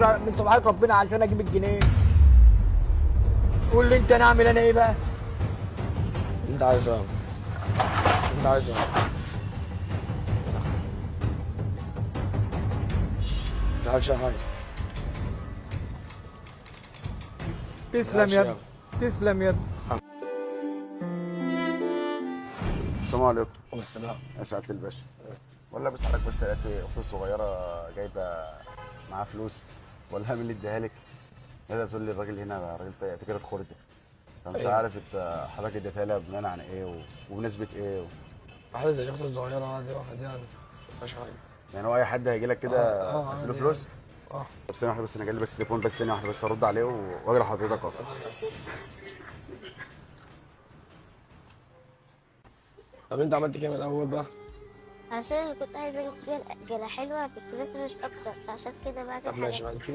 من صباحات ربنا عشان اجيب الجنيه. قول لي انت، انا اعمل انا ايه بقى؟ انت عايزه ايه؟ انت عايزه ايه؟ ما تزعلش يا حاج. تسلم يا ابني، تسلم يا ابني. السلام عليكم. والسلام يا سعادة الباشا. ولا بس حضرتك، بس لقيت اختي الصغيرة جايبه معاها فلوس، ولا مين اللي اديها لك؟ لا بتقول لي الراجل هنا راجل تاجر الخرده، فمش أيوة. عارف انت حضرتك اديتها لها بناء عن ايه وبنسبة ايه واحدة زي اختي الصغيرة عادي، واحد يعني ما فيهاش حاجة. يعني هو اي حد هيجي لك كده له فلوس؟ اه. طب ثانية واحدة بس، انا جاي لي بس تليفون، بس ثانية واحدة بس ارد عليه واجي لحضرتك اهو. طب انت عملت كام الاول بقى؟ عشان كنت عايزه اجيب جله حلوة بس مش اكتر، فعشان كده بعد. طب ماشي بعد كده.